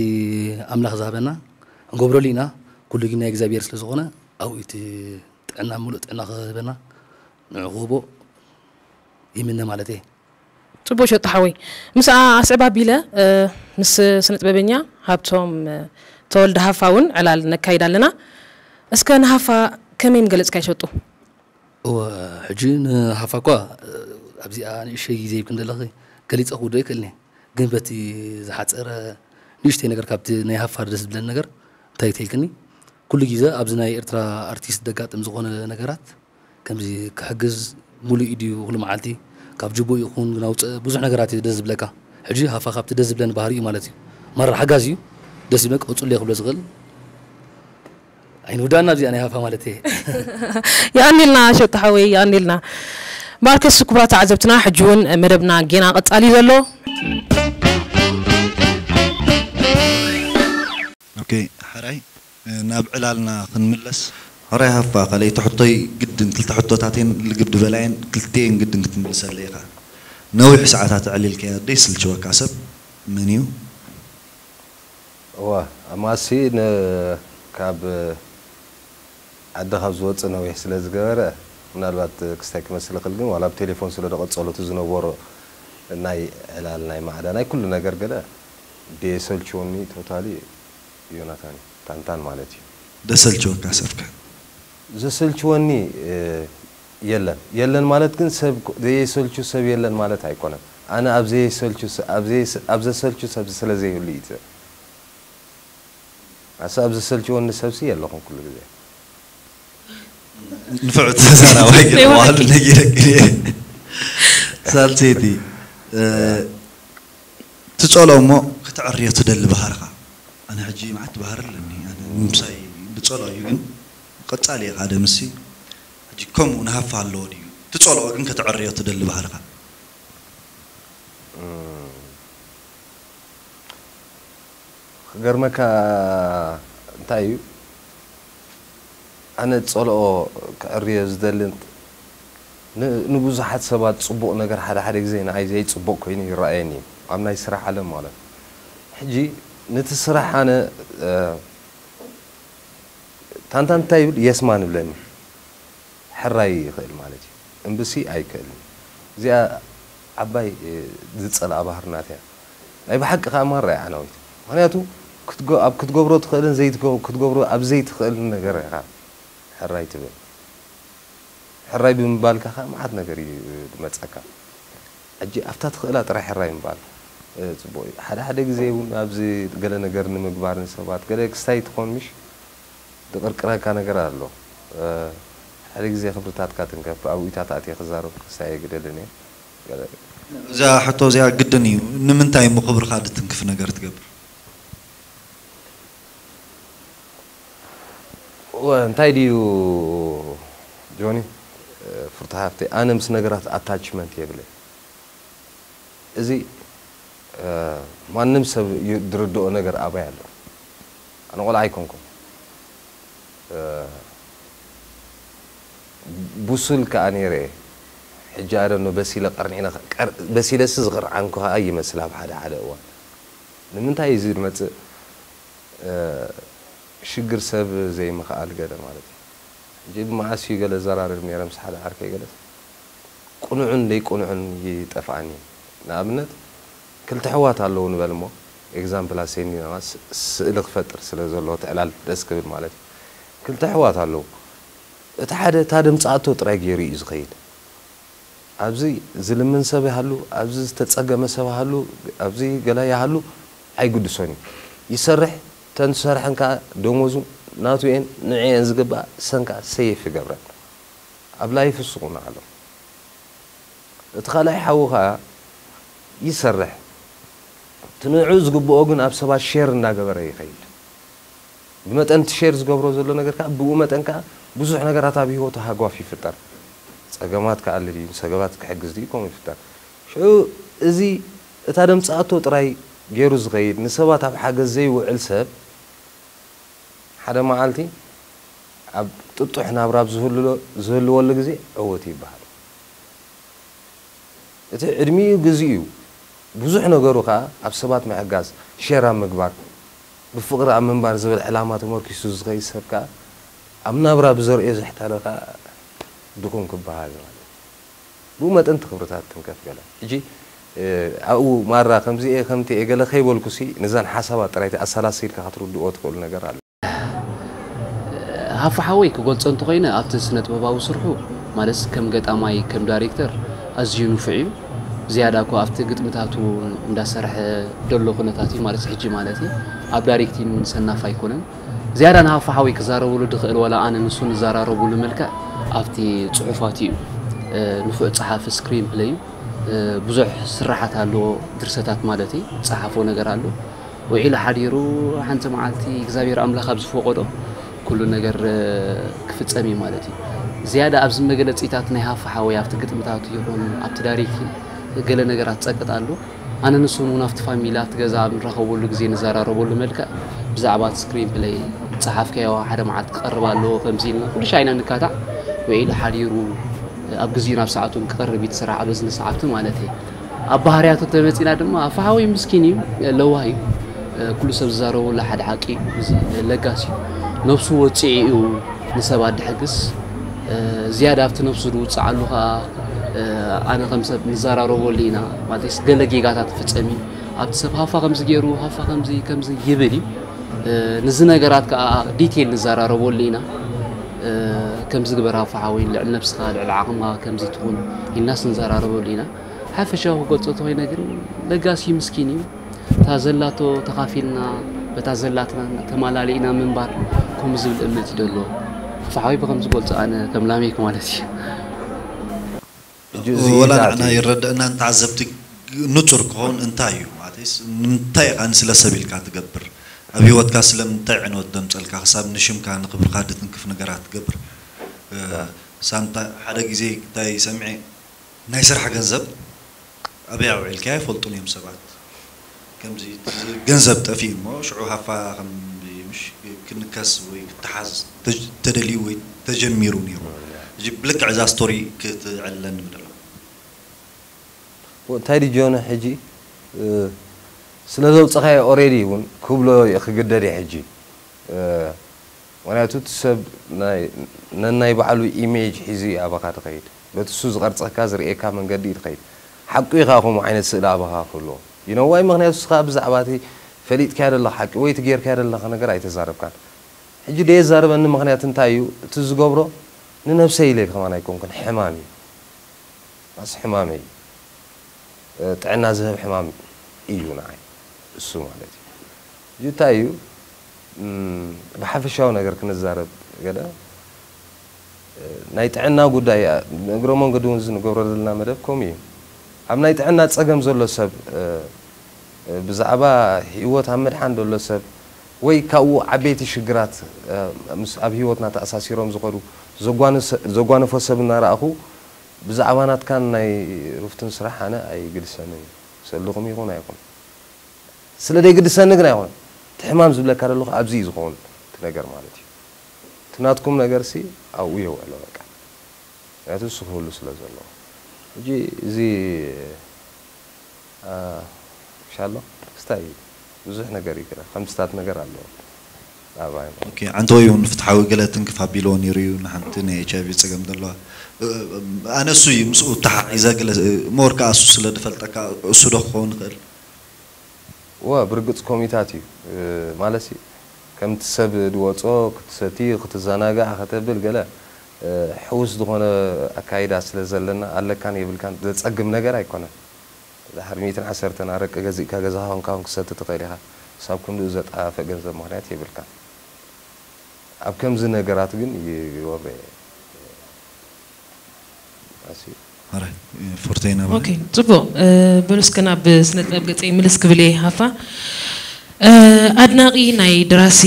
ኣምላኽ ዝሃበና ክንገብረሉ ኢና ኩሉ ግን ናይ እግዚኣብሔር ስለ ዝኾነ ኣብኡ እቲ ጥዕና ምሉእ ጥዕና ክህበና ንዑ ክህቦ ይምነ ማለት እየ። ፅቡቅ ሸጡ ሓወይ ምስኣ ኣስዕብ ኣቢለ ምስ ስነ ጥበበኛ ሃብቶም ተወልደ ሃፋ እውን ዕላል ነካይድ ኣለና እስከ ንሃፋ ከመይ ምገለፅካ ይሸጡ እወ ሕጂ ንሃፋ እኳ ኣብዚኣ ንእሸይ ዘይብክን ዘለኺ ገሊፀ ክውዶ ይክእልኒ ግን በቲ ዝሓፀረ ንእሽተይ ነገር ካብቲ ናይ ሃፋ ደስ ዝብለኒ ነገር እንታይ ተይልክኒ ኩሉ ግዜ ኣብዚ ናይ ኤርትራ ኣርቲስት ደጋጥም ዝኾነ ነገራት ከምዚ ክሕግዝ ሙሉእ ኢድዩ ኩሉ መዓልቲ ካብ ጅቡኡ ይኹን ናውፅእ ብዙሕ ነገራት እዩ ደስ ዝብለካ ሕጂ ሃፋ ካብቲ ደስ ዝብለኒ ባህሪ እዩ ማለት እዩ ማራ ሓጋዝ እዩ ደስ ይብለክ ቀፅሉ እየ ክብሎ ዝኽእል ኣይንውዳና ኣብዚኣ ናይ ሃፋ ማለት እየ የቐኒልና ሸጡ ሓወይ የቐኒልና ማርከስ ክቡራት ተዓዘብትና ሕጂ እውን መደብና ጌና ቀፃሊ ዘሎ ኦኬ ሓራይ ናብ ዕላልና ክንምለስ። ሕራይ ሃፋ ካልኣይቲ ሕቶይ ግድን ክልተ ሕቶታት እየን ልግብ ዝበላ እየን ክልቲኤን ግድን ክትምልሰለይ ኢኻ። ነዊሕ ሰዓታት ኣዕሊልካዮ ደይስልችወካ ሰብ መን እዩ? እወ ኣማሲ ን ካብ ዓዲ ካብ ዝወፅእ ነዊሕ ስለ ዝገበረ ምናልባት ክስታይ ክመስል ይኽእል ግን ዋላ ብቴሌፎን ስለ ዝቐፀሉ እቲ ዝነበሮ ናይ ዕላል ናይ ማዕዳ ናይ ኩሉ ነገር ገለ ደየሰልችወኒ totally ዮናታን እዩ። ታንታን ማለት እዩ። ደሰልችወካ ሰብከ? ዘሰልችወኒ የለን። የለን ማለት ግን ሰብ ዘየሰልቹ ሰብ የለን ማለት ኣይኮነን። ኣነ ኣብ ዘየሰልቹ ኣብ ዘሰልቹ ሰብ ስለ ዘይህሉ እዩ። ኣሰ ኣብ ዘሰልችወኒ ሰብሲ የለኹም ኩሉ ግዜ። ንፍዑ ተዛራባይ ገለ ዋሉ ነጊረክ ሳልሰይቲ ትጸሎ እሞ ከተዕርዮ ትደሊ ባህርኻ ኣነ ሕጂ መዓት ባህር ኣለኒ ኣነ ምሳይ ብጸሎ እዩ ግን ቀጻሊ እየ ሓደ ምሲ ሕጂ ከምኡ ንሃፋ ኣለዎ ድዩ ትጸልኦ ግን ከተዕርዮ ትደሊ ባህርኻ ክገርመካ እንታይ እዩ ኣነ ዝጸልኦ ክዕርዮ ዝደሊ ንብዙሓት ሰባት ጽቡቕ ነገር ሓደ ሓደ ግዜ ንዓይ ዘይጽቡቕ ኮይኑ ይረኣየኒ እዩ ኣብ ናይ ስራሕ ዓለም ማለት ሕጂ ነቲ ስራሕ ኣነ ታንታን እንታይ ይብል የስማን ይብለኒ ሕራይ ይኽእል ማለት እዩ እምብሲ ኣይክእልን እዚኣ ዓባይ ዝፀልኣ ባህርናት እያ ናይ ብሓቂ ከዓ ማራ እያ ዓናዊት ምክንያቱ ኣብ ክትገብሮ ትኽእልን ክትገብሮ ኣብ ዘይትኽእልን ነገር ኢኻ ሕራይ ትብል ሕራይ ብምባልካ ከዓ መዓት ነገር እዩ ዝመፀካ ሕጂ ኣብታ ትኽእላ ጥራይ ሕራይ ምባል ፅቡቅ እዩ ሓደ ሓደ ግዜ እውን ኣብዚ ገለ ነገር ንምግባር ንሰባት ገለ ክስታይ ትኾን ምሽ ዝቕርቅረካ ነገር ኣሎ ሓደ ግዜ ክብርታትካ ትንከፍ ኣብኡታት ኣትየ ክዛረብ ክስታይ ኣይግደልን እየ እዛ ሕቶ እዚኣ ግድን እዩ ንምንታይ እሞ ክብርካ ድትንክፍ ነገር ትገብር እንታይ ድዩ ጆኒ? ፍርቱ ሃፍተይ፣ ኣነ ምስ ነገራት ኣታችመንት የብለይ። እዚ ማንም ሰብ ዝርድኦ ነገር ኣባይ ኣሎ። ኣነ ቆልዓ ኣይኮንኩን። ብሱል ከኣ ነይረ እየ። ሕጂ ኣደኖ በሲለ ቀርኒዕነ በሲለሲ ዝቕርዓንኩ ከኣ ይመስል ኣብ ሓደ ሓደ እዋን። ንምንታይ እዚ ዝመጽእ ሽግር ሰብ ዘይምኽኣል ገለ ማለት እዩ። ሕጂ መዓስ እዩ ገለ ዘራርብ ነይረ ምስ ሓደ ዓርከይ ገለስ ቅኑዕን ዘይቅኑዕን ይጠፍኣኒ። ንኣብነት ክልተ ኣሕዋት ኣለዉ ንበል እሞ ኤግዛምፕል ኣሰይኒ ስእሊ ክፈጥር ስለ ዘለዎ ትዕላል ደስ ክብል ማለት እዩ። ክልተ ኣሕዋት ኣለዉ። እቲ ሓደ እታ ደምፅኣቶ ጥራይ ገይሩ እዩ ዝኸይድ። ኣብዚ ዝልምን ሰብ ይሃሉ፣ ኣብዚ ዝተፀገመ ሰብ ይሃሉ፣ ኣብዚ ገለ ይሃሉ ኣይግድሶን እዩ። ይሰርሕ፣ እተን ዝሰርሐን ከዓ ደሞዙ ናቱ እየን፣ ንዑ እየን ዝግባእ፣ ሰን ከዓ ሰይፍ ይገብረን። ኣብ ላይፍ እሱ ቁኑዕ ኣሎ። እቲ ካልኣይ ሓዉ ከዓ ይሰርሕ፣ እቲ ንዑ ዝግብኦ ግን ኣብ ሰባት ሼር እንዳገበረ ይኸይድ። ብመጠን እቲ ሼር ዝገብሮ ዘሎ ነገር ከዓ ብኡ መጠን ከዓ ብዙሕ ነገራት ኣብ ህይወቱ ሃጓፍ ይፍጠር። ፀገማት ክኣልል እዩ፣ ንሰገባት ክሕግዝ ድዩ ከምኡ ይፍጠር። ሽዑ እዚ እታ ደምፅኣቶ ጥራይ ገይሩ ዝኸይድ ንሰባት ኣብ ሓገዝ ዘይውዕል ሰብ ሓደ መዓልቲ ኣብ ጥጡሕ ናብራ ኣብ ዝህልወሉ ግዜ ዕውት ይበሃል። እቲ ዕድሚኡ ግዜኡ ብዙሕ ነገሩ ከኣ ኣብ ሰባት ምሕጋዝ፣ ሼር ኣብ ምግባር፣ ብፍቕሪ ኣብ ምንባር ዝብል ዕላማ ተመርኪሱ ዝኸይድ ሰብ ከኣ ኣብ ናብራ ብዘርእዮ ዘሕታለ ከኣ ድኹም ክበሃል ማለት እዩ። ብኡ መጠን እቲ ክብርታት ትንከፍ ገለ። ሕጂ ኣብኡ ማራ ከምዚ እየ ከምቲ እየ ገለ ከይበልኩሲ ነዛን ሓሳባት ጥራይቲ ኣሰላሲልካ ክትርድኦ ትኽእሉ ነገር ኣሎ። ሃፋ ሓወይ ክገልጾ እንተኾይነ ኣብቲ ስነ ጥበባዊ ስርሑ ማለት ከም ገጣማይ ከም ዳይሬክተር ኣዝዩ ንፉዕ እዩ። ዝያዳ እኮ ኣብቲ ግጥምታቱ እንዳሰርሐ ደሎ ኩነታት እዩ ማለት ሕጂ ማለት እዩ። ኣብ ዳይሬክቲን እውን ሰናፍ ኣይኮነን። ዝያዳ ንሃፋ ሓወይ ክዛረበሉ ድኽእል ዋላ ኣነ ንሱ ንዘራረቡሉ መልክዕ ኣብቲ ጽሑፋት እዩ። ንፉዕ ጸሓፊ ስክሪን ፕለይ እዩ። ብዙሕ ስራሓት ኣለዎ ድርሰታት ማለት እዩ። ጸሓፎ ነገር ኣሎ። ውዒሉ ሓዲሩ ሓንቲ መዓልቲ እግዚኣብሔር ኣምላኽ ኣብ ዝፈቐዶ ኩሉ ነገር ክፍጸም እዩ ማለት እዩ። ዝያዳ ኣብዚ መግለጺታት ናይ ሃፋ ሓወይ ኣብቲ ግጥምታቱ ይኹን ኣብቲ ዳይሬክቲን ገለ ነገራት ጸቅጥ ኣሎ። ኣነ ንሱ እውን ኣብቲ ፋሚሊ ኣብቲ ገዛ ኣብ ንራኸበሉ ግዜ ንዘራረበሉ መልክዕ ብዛዕባ እቲ ስክሪን ፕለይ ጸሓፍካዮ ሓደ መዓልቲ ክቐርብ ኣለዎ ከምዚ ኢልና ኩሉ ሻይና ንካታዕ ውዒሉ ሓዲሩ ኣብ ግዜኡን ኣብ ሰዓቱን ክቐርብ እዩ እቲ ስራሕ ኣብ እዝኒ ሰዓብቲ ማለት እየ። ኣብ ባህርያቱ እንተመፂና ድማ ኣፋሓወይ ምስኪን እዩ፣ ለዋህ እዩ። ኩሉ ሰብ ዝዛረበሉ ሓደ ሓቂ እዩ። እዚ ለጋስ እዩ። ነብሱ ወፂኡ እዩ ንሰባት ድሕግስ። ዝያዳ ኣብቲ ነብሱ ዝውፅዓሉ ከዓ ኣነ ከም ሰብ ንዘራረበሉ ኢና። ማለትስ ገለ ጌጋታት ይፍፀም እዩ። ኣብቲ ሰብ ሃፋ ከምዚ ገይሩ፣ ሃፋ ከምዚ ከምዚ ይብል እዩ። ንዚ ነገራት ከዓ ዲቴል ንዘራረበሉ ኢና። ከምዚ ግበር ሃፋ ሓወይ፣ ልዕሊ ነብስኻ፣ ልዕሊ ዓቕምኻ ከምዚ ትኹን ኢልናስ ንዘራረበሉ ኢና። ሓፈሻዊ ክገልጾ ተኾይነ ግን ለጋሲ ምስኪን እዩ። እታ ዘላቶ ተኻፊልና በታ ዘላትና ተማላሊእና ምንባር ከምኡ ዝብል እምነት እዩ ደሎ። ሓፋ ሓወይ ብኸም ዝገልጾ ኣነ ከም ላሜክ ማለት እዩ። ሕጂ እዚ እዩ ወላ ዛቲ። ንዓና ይረደእናን ተዓዘብቲ ንጹር ክኸውን እንታይ እዩ ማለትስ ንምንታይ ኢኻ ንስለ ሰብ ኢልካ ትገብር ኣብ ህይወትካ ስለምንታይ ዕንወት ደምጸልካ ክሳብ ንሽምካ ንክብርካ ድትንክፍ ነገራት ትገብር እ፣ ሳምታ ሓደ ግዜ እንታይ ሰምዐ ናይ ስራሕ ገንዘብ ኣበይ ኣውዒልካ ይፈልጡን እዮም ሰባት ከምዚ እቲ ገንዘብ ጠፊኡ እሞ ሽዑ ሃፋ ከም ምሽ ክንከስ ወይ ክተሓዝ ተጅ- ተደልዩ ወይ ተጀሚሩ ነይሩ ሕጂ ብልክዕ እዛ ስቶሪ ክትዕለኒ ምደላ እንታይ ድዩ ጆነ ሕጂ እ፣ ስለ ዘውፀኻዮ ኦሬዲ እውን ክብሎ ክግደድ እየ ሕጂ እ፣ ምክንያቱ እቲ ሰብ ናይ- ነናይ ባዕሉ ኢሜጅ ሒዙ እዩ ኣባኻ ትኸይድ በቲ እሱ ዝቐርፀካ ዝርእየካ መንገዲ እዩ ትኸይድ ሓቁ ኢኻ ከምኡ ዓይነት ስእሊ ኣባኻ ክህልዎ ይነዋይ ምክንያቱ እስኻ ብዛዕባ እቲ ፈሊጥካዮ ዘለኻ ሓቂ ወይ እቲ ጌርካዮ ዘለኻ ነገር ኣይተዛረብካን ሕጂ ደየዛረበኒ ምክንያት እንታይ እዩ እቲ ዝገብሮ ንነብሰይ ኢለ ከማን ኣይኮንኩን ሕማም እዩ ኣስ ሕማመይ ጥዕና ዝህብ ሕማም እዩ ንዓይ እሱ ማለት እዩ እዚ እንታይ እዩ ብሓፈሻዊ ነገር ክንዛረብ ገለ ናይ ጥዕና ጉዳይ እግረ መንገዲ እውን እዚ ንገብሮ ዘለና መደብ ከምኡ እዩ ኣብ ናይ ጥዕና ፀገም ዘሎ ሰብ ብዛዕባ ህይወት ኣብ ምድሓን ዘሎ ሰብ ወይ ካብኡ ዓበይቲ ሽግራት፣ እ፣ ምስ ኣብ ህይወትና ተኣሳሲሮም ዝኸዱ ዘጓንሰ-፣ ዘጓነፎ ሰብ እናረኣኹ ብዛዕባ ናትካን ናይ ሩፍትን ስራሕ ኣነ ኣይግድሰንን እዩ። ሰልኹም ይኹን ኣይኹን። ስለ ዘይግድሰኒ ግን ኣይኮነን። እቲ ሕማም ዝብለካ ዘለኹ ኣብዚ እዩ ዝኸውን እቲ ነገር ማለት እዩ። እቲ ናትኩም ነገርሲ ኣብኡ የውዕሎ በቃ። ምክንያቱ እሱ ክህሉ ስለ ዘለዎ። ሕጂ እዚ፣ አ፣ ሻሎ ክስታይ እዩ። ብዙሕ ነገር እዩ ገለ ከምስታት ነገር ኣለዎ። ኣባይ ኦኬ፣ ዓንተወይ እውን ፍትሓዊ ገለ ትንክፍ ኣቢልዎ ነይሩ እዩ፣ ንሓንቲ ናይ ኤች ኣይ ቪ ጸገም ዘለዋ። እ፣ ኣነ እሱ እዩ ምስኡ ተሓሒዘ ገለ፣ እ፣ ሞር ከኣ እሱ ስለ ዝፈልጠካ እሱ ዶ ክኸውን ይኽእል? እወ፣ ብርግጽ ኮሚታት እዩ። እ፣ ማለትሲ ከምቲ ሰብ ዝወጾ ክትሰቲ፣ ክትዘናጋዕ፣ ከተብል ገለ፣ እ፣ ሕዉስ ዝኾነ ኣካይዳ ስለ ዘለና ኣለካን የብልካን ዘጸግም ነገር ኣይኮነን። ድሓር ሚእትን ዓሰርተን ኣረቂ ገዚእካ ገዛኻ ኮንካ እውን ክትሰቲ ትኽእል ኢኻ። ክሳብ ክንድኡ ዘጠፋፍእ ገንዘብ ምኽንያት የብልካን። ኣብ ከምዚ ነገራት ግን ይወሬ ኣሲ። ማራይ ፎርተይና ኦኬ፣ ጽቡቕ። እ፣ በሉ እስከ ናብ ስነ ጥበብ ገጸይ ምልስ ክብል እየ። ሃፋ፣ እ፣ ኣድናቒ ናይ ደራሲ፣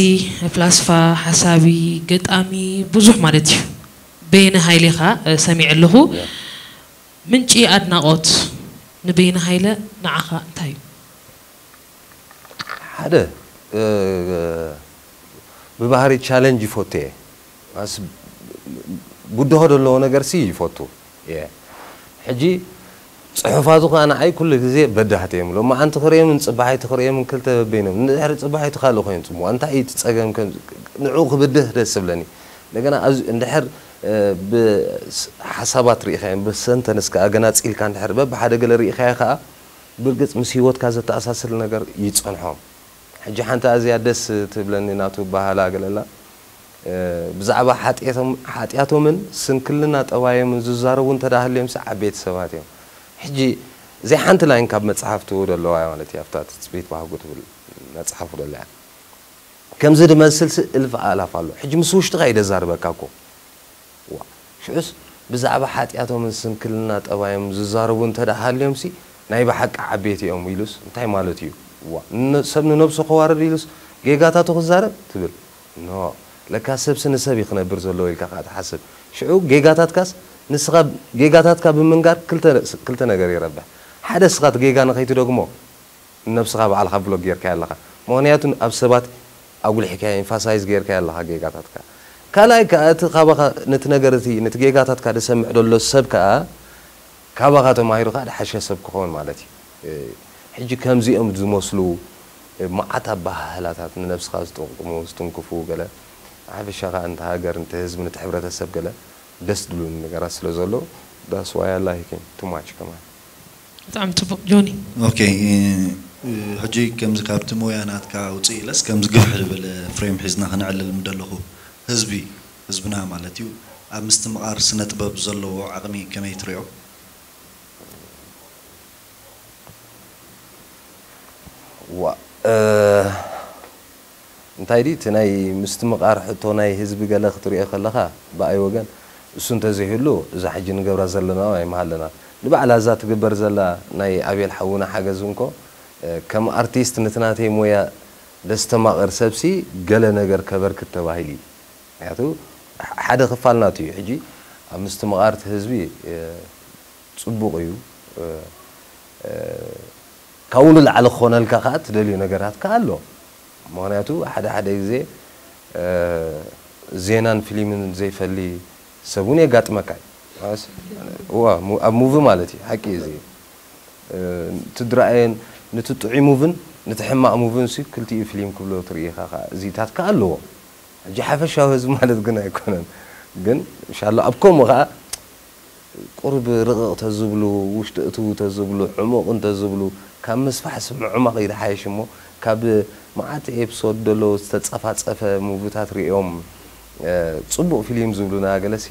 ፍላስፋ፣ ሓሳቢ፣ ገጣሚ ብዙሕ ማለት እዩ። በየነ ሃይሌኻ፣ እ፣ ሰሚዐ ኣለኹ። ምንጪ ኣድናቖት ንበይነ ሃይለ ንዓኻ እንታይ እዩ? ሓደ፣ እ፣ ብባህሪ ቻለንጅ ይፈቱ እየ። ማስ ብድሆ ዘለዎ ነገርሲ ይፈቱ እየ። ሕጂ ጽሑፋቱ ከኣ ንዓይ ኩሉ ግዜ በዳህቲ እዮም። ሎማዓንቲ ክርእዮምን ጽባሒቲ ክርእዮምን ክልተ በበይኖም። እንድሕር ጽባሒቱ ካልእ ኮይኑ ጽምዋ። እንታይ እዩ እቲ ጸገም ከም ንዕኡ ክብድህ ደስ ዝብለኒ። እንደገና ኣብዚ እንድሕር፣ እ፣ ብስ-፣ ሓሳባት ርኢኻዮም፣ ብሰንተንስ ከኣ ገናጺልካ እንድሕር በብሓደ ገለ ርኢኻዮ ከኣ ብርግጽ ምስ ህይወትካ ዘተኣሳስር ነገር ይጸንሖም። ሕጂ ሓንቲ ኣዝያ ደስ ትብለኒ ናቱ ኣበሃህላ ገለ ኣላ። እ፣ ብዛዕባ ሓጢኣቶም-፣ ሓጢኣቶምን ስንክልና ጠባዮምን ዝዛረቡ እንተ ደኣ ሃልዮምሲ ዓበይቲ ሰባት እዮም። ሕጂ እዚኣ ሓንቲ ላይን ካብ መጽሓፍቱ ደለዋ እያ ማለት እያ፣ ኣብታ ትጽቢት ባህጉ ትብል መጽሓፉ ደላ እያ። ከምዚ ዝመስልሲ እልፍ ኣእላፍ ኣሎ። ሕጂ ምስ ውሽጥኻ እዩ ደዛርበካ እኮ። ዋ፣ ሽዑስ ብዛዕባ ሓጢኣቶምን ስንክልና ጠባዮም ዝዛረቡ እንተ ደኣ ሃልዮምሲ ናይ ብሓቂ ዓበይቲ እዮም ኢሉስ እንታይ ማለት እዩ? ዋ፣ ን-፣ ሰብ ንነብሱ ከዋርድ ኢሉስ ጌጋታቱ ክዛረብ ትብል? ኖ፣ ለካ ሰብሲ ንሰብ እዩ ክነብር ዘለዎ ኢልካ ከኣ ትሓስብ። ሽዑ ጌጋታትካስ ንስኻ ጌጋታትካ ብምንጋር ክልተ፣ ክልተ ነገር ይረብሕ። ሓደ ንስኻ እቲ ጌጋ ንኸይትደግሞ ንነብስኻ ባዕልኻ ብሎክ ጌርካዮ ኣለኻ። ምኽንያቱ ኣብ ሰባት ኣጉሊሕካዮ፣ ኤምፋሳይዝ ጌርካዮ ኣለኻ ጌጋታትካ። ካልኣይ ከኣ እቲ ካባኻ ነቲ ነገር እቲ፣ ነቲ ጌጋታትካ ዝሰምዕ ዘሎ ሰብ ከኣ ካባኻ ተማሂሩ ከኣ ዝሓሸ ሰብ ክኸውን ማለት እዩ። እ፣ ሕጂ ከምዚኦም ዝመስሉ፣ እ፣ መዓት ኣበሃህላታት ንነብስኻ ዝጠቕሙ፣ ዝትንክፉ ገለ፣ ሓፈሻ ከኣ ነቲ ሃገር፣ ነቲ ህዝቢ፣ ነቲ ሕብረተሰብ ገለ ደስ ዝብሉኒ ነገራት ስለ ዘለዉ፣ that's why I like him too much ከማን። ብጣዕሚ ጽቡቕ ጆኒ። ኦኬ፣ እ፣ ሕጂ ከምዚ ካብቲ ሞያ ናትካ ውፅእ ኢለስ ከምዚ ግፍሕ ዝበለ ፍሬም ሒዝና ክነዕልል ምደለኹ፣ ህዝቢ፣ ህዝብና ማለት እዩ፣ ኣብ ምስትምቓር ስነ ጥበብ ዘለዎ ዓቕሚ ከመይ ትሪኦ? ዋ፣ እ፣ እንታይ ድዩ እቲ ናይ ምስትምቓር ሕቶ ናይ ህዝቢ ገለ ክትሪኦ ከለኻ፣ ብኣይ ወገን እሱ እንተዘይህሉ እዛ ሕጂ ንገብራ ዘለና ኣይምሃለና። ንባዕላ እዛ ትግበር ዘላ ናይ ኣቤል ሓውና ሓገዝ እንኮ፣ እ፣ ከም ኣርቲስት ነቲ ናተይ ሞያ ዘስተማቕር ሰብሲ ገለ ነገር ከበርክት ተባሂሉ እዩ። ምክንያቱ ሓደ ክፋል ናቱ እዩ። ሕጂ ኣብ ምስትምቓር እቲ ህዝቢ፣ እ፣ ጽቡቕ እዩ። እ፣ እ፣ ካብኡ ንላዕሊ ክኾነልካ ከኣ ትደልዮ ነገራት ከኣ ኣሎ። ምኽንያቱ ሓደ ሓደ ግዜ፣ እ፣ ዜናን ፊልምን ዘይፈሊ ሰብ እውን የጋጥመካ እዩ። ማለትስ፣ እዋ፣ ሙ-፣ ኣብ ሙቪ ማለት እዩ፣ ሓቂ እዩ እዚ። እ፣ እቲ ዝረኣየን፣ ነቲ ጥዑይ ሙቪን ነቲ ሕማቕ ሙቪን ሲ ክልቲኡ ፊልም ክብሎ ትርኢ ኢኻ ከኣ፣ እዚታት ከኣ ኣለዎ። ሕጂ ሓፈሻዊ ህዝቢ ማለት ግን ኣይኮነን። ግን ሻሎ ኣብ ከምኡ ከኣ ቁሩብ ርቕቕ ተዝብሉ፣ ውሽጢ እትው ተዝብሉ፣ ዕሙቕ እንተዝብሉ፣ ካብ ምስፋሕሲ ምዕማቕ እዩ ዝሓይሽ እሞ፣ ካብ መዓት ኤፒሶድ ዘሎ ዝተጸፋጸፈ ሙቪታት ሪኦም፣ እ፣ ጽቡቕ ፊልም ዝብሉና ገለሲ፣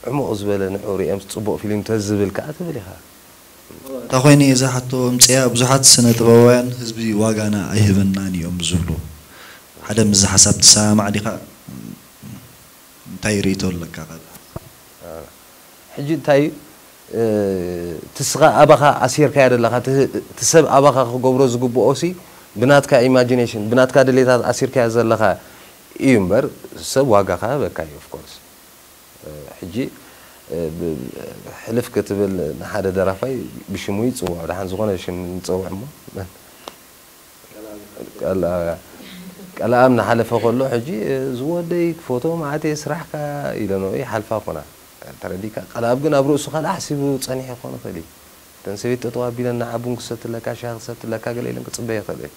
ዕሙቕ ዝበለ ንዑ ሪኦም ጽቡቕ ፊልም ተዝብል ከኣ ትብል ኢኻ። እታ ኮይነ እዛ ሕቶ ኣምፅያ ብዙሓት ስነ ጥበባውያን ህዝቢ ዋጋና ኣይህበናን እዮም ዝብሉ ሓደ ምስዚ ሓሳብ ትሰማማዕ ዲኻ እንታይ ርእይቶ ኣለካ ካብ ሕጂ እንታይ እዩ እቲ ስኻ ኣባኻ ኣሲርካዮ ዘለኻ እቲ ሰብ ኣባኻ ክገብሮ ዝግብኦ ሲ ብናትካ ኢማጂኔሽን ብናትካ ድሌታት ኣሲርካዮ ዘለኻ እዩ እምበር ሰብ ዋጋ ክሃበካ እዩ። Of course ሕጂ ሕልፍ ክትብል ንሓደ ደራፋይ ብሽሙ ይፅውዖ። ደሓን ዝኾነ ሽም ንፀውዕ እሞ ቀልኣብ ናሓለፈ ከሎ ሕጂ ዝወደይ ፎቶ ማዓት እየ ስራሕካ ኢለኖ ይሓልፋ ኮና ተረዲካ። ቀልኣብ ግን ኣብ ርእሱ ካልኣ ሓሲቡ ፀኒሑ ክኾን ይኽእል እዩ። እተን ሰበይቲ ጠጠው ኣቢለን ንዓ ቡን ክሰትለካ ሻሂ ክሰትለካ ገለ ኢለን ክፅበ ይኽእል እዩ።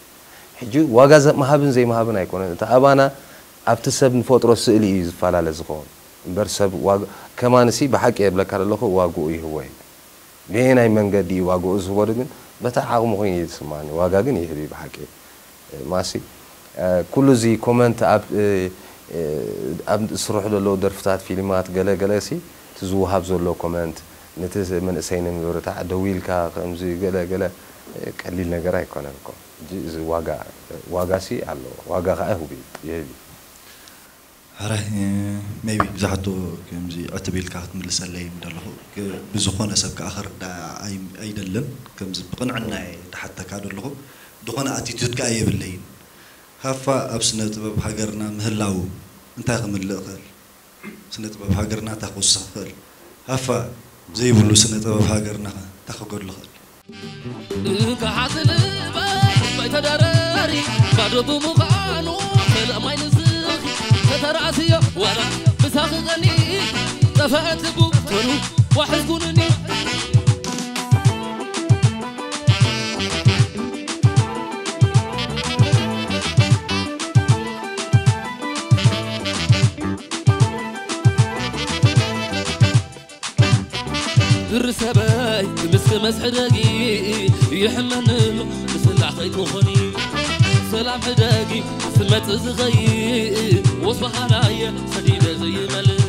ሕጂ ዋጋ ምሃብን ዘይምሃብን ኣይኮነን እቲ ኣባና ኣብቲ ሰብ ንፈጥሮ ስእሊ እዩ ዝፈላለ ዝኸውን እምበር ሰብ ዋጋ ከማንሲ ብሓቂ የብለካ ዘለኹ ዋግኡ ይህቦ እዩ። ብየናይ መንገዲ እዩ ዋግኡ ዝህቦ ግን በታ ዓቕሙ ኮይኑ እዩ ዝስማኒ ዋጋ ግን ይህብ እዩ ብሓቂ። ማሲ ኩሉ እዚ ኮመንት ኣብ ኣብ ዝስርሑ ዘለዉ ደርፍታት ፊልማት ገለ ገለ ሲ እቲ ዝወሃብ ዘሎ ኮመንት ነቲ መንእሰይ ንምብርታዕ ደዊልካ ከምዚ ገለ ገለ ቀሊል ነገር ኣይኮነን እኮ። ሕጂ እዚ ዋጋ ዋጋ ሲ ኣለዎ ዋጋ ከዓ ይህብ እዩ። ሕራይ maybe ዝሓቶ ከምዚ ዕትብ ኢልካ ክትምልሰለይ ደለኹ ብዝኾነ ሰብ ከዓ ክርዳ ኣይደልን ከምዚ ብቕንዕና እየ ዝሓተካ ደለኹ ዝኾነ attitude ከዓ የብለይን ሃፋ ኣብ ስነ ጥበብ ሃገርና ምህላው እንታይ ክምልእ ክእል ስነ ጥበብ ሃገርና እንታይ ክውስኽ ክእል ሃፋ ዘይብሉ ስነ ጥበብ ሃገርና እንታይ ክጎድሎ ክእል እንካ ሓዝልበ ባይተዳረሪ ባዶ ብምዃኑ ሰላማይ ንስኺ ተተራእስዮ ዋላ ምሳኺ ቀኒ ጠፈአት ልቡ ተሩ ዋሕዝ ኩኑኒ ብሪ ሰበይ ክምስክመስ ሕደጊ ይሕመኒ ኣሎ ምስላዕ ከይትኾኒ ሰላም ሕደጊ ስመጽእ ዝኸይድ ወስበሃናየ ሰዲደ ዘይመልስ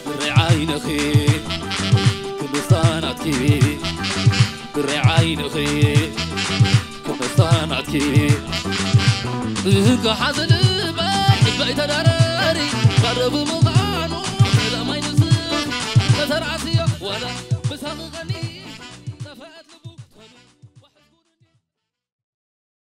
ብሪ ዓይንኺ ክምስታናትኪ ብሪ ዓይንኺ ክምስታናትኪ እንካ ሓዘን በይ ተዳረሪ ባዶ ብምዃኑ ሰላማይ ንስኺ ከተርዓስዮ ዋላ ምሳኺ ቀኒ